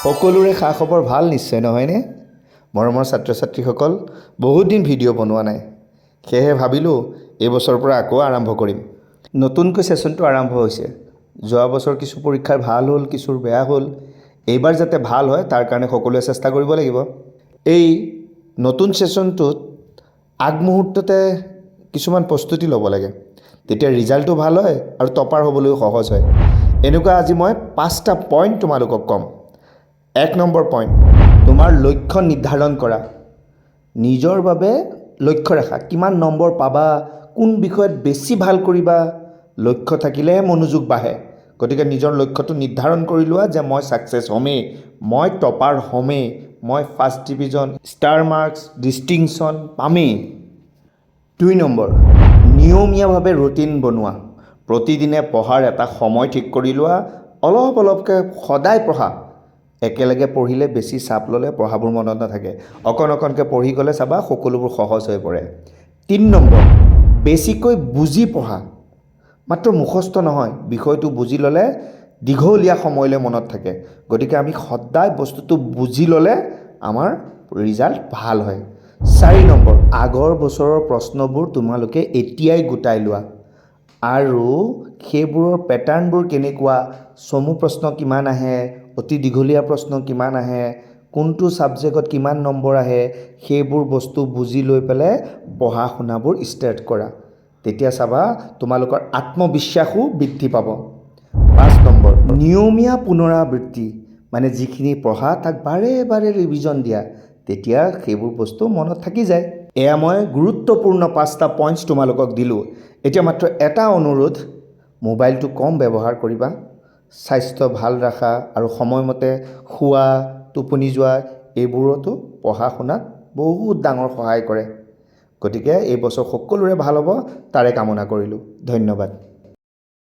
সকলোৰে খা খবৰ ভাল নিশ্চয়, নহয়নে? মৰমৰ ছাত্ৰ ছাত্ৰীসকল, বহুত দিন ভিডিঅ' বনোৱা নাই। সেয়েহে ভাবিলোঁ, এইবছৰৰ পৰা আকৌ আৰম্ভ কৰিম। নতুনকৈ ছেশ্যনটো আৰম্ভ হৈছে। যোৱা বছৰ কিছু পৰীক্ষাৰ ভাল হ'ল, কিছুৰ বেয়া হ'ল। এইবাৰ যাতে ভাল হয়, তাৰ কাৰণে সকলোৱে চেষ্টা কৰিব লাগিব। এই নতুন ছেশ্যনটোত আগমুহূৰ্ততে কিছুমান প্ৰস্তুতি ল'ব লাগে, তেতিয়া ৰিজাল্টটো ভাল হয় আৰু টপাৰ হ'বলৈও সহজ হয়। এনেকুৱা আজি মই পাঁচটা পইণ্ট তোমালোকক ক'ম। 1 নম্বৰ পইণ্ট, তোমাৰ লক্ষ্য নিৰ্ধাৰণ কৰা। নিজৰ বাবে লক্ষ্য ৰাখা, কিমান নম্বৰ পাবা, কোন বিষয়ত বেছি ভাল কৰিবা। লক্ষ্য থাকিলেহে মনোযোগ বাঢ়ে। গতিকে নিজৰ লক্ষ্যটো নিৰ্ধাৰণ কৰি লোৱা যে মই ছাকচেছ হ'মেই, মই টপাৰ হ'মেই, মই first division, star marks, distinction পামেই। 2 নম্বৰ, নিয়মীয়াভাৱে ৰুটিন বনোৱা। প্ৰতিদিনে পঢ়াৰ এটা সময় ঠিক কৰি লোৱা। অলপ অলপকৈ সদায় পঢ়া। একেলগে পঢ়িলে, বেছি চাপ ল'লে পঢ়াবোৰ মনত নাথাকে। অকণ অকণকৈ পঢ়ি গ'লে চাবা, সকলোবোৰ সহজ হৈ পৰে। 3 নম্বৰ, বেছিকৈ বুজি পঢ়া। মাত্ৰ মুখস্থ নহয়, বিষয়টো বুজি ল'লে দীঘলীয়া সময়লৈ মনত থাকে। গতিকে আমি সদায় বস্তুটো বুজি ল'লে আমাৰ ৰিজাল্ট ভাল হয়। 4 নম্বৰ, আগৰ বছৰৰ প্ৰশ্নবোৰ তোমালোকে এতিয়াই গোটাই লোৱা আৰু সেইবোৰৰ পেটাৰ্ণবোৰ কেনেকুৱা, চমু প্ৰশ্ন কিমান আহে, অতি দীঘলীয়া প্ৰশ্ন কিমান আহে, কোনটো ছাবজেক্টত কিমান নম্বৰ আহে, সেইবোৰ বস্তু বুজি লৈ পেলাই পঢ়া শুনাবোৰ ষ্টাৰ্ট কৰা। তেতিয়া চাবা, তোমালোকৰ আত্মবিশ্বাসো বৃদ্ধি পাব। 5 নম্বৰ, নিয়মীয়া পুনৰাবৃত্তি, মানে যিখিনি পঢ়া তাক বাৰে বাৰে ৰিভিজন দিয়া। তেতিয়া সেইবোৰ বস্তু মনত থাকি যায়। এয়া মই গুৰুত্বপূৰ্ণ পাঁচটা পইণ্টছ তোমালোকক দিলোঁ। এতিয়া মাত্ৰ এটা অনুৰোধ, মোবাইলটো কম ব্যৱহাৰ কৰিবা, স্বাস্থ্য ভাল ৰাখা আৰু সময়মতে শোৱা, টোপনি যোৱা, এইবোৰতো পঢ়া শুনাত বহুত ডাঙৰ সহায় কৰে। গতিকে এই বছৰ সকলোৰে ভাল হ'ব, তাৰে কামনা কৰিলোঁ। ধন্যবাদ।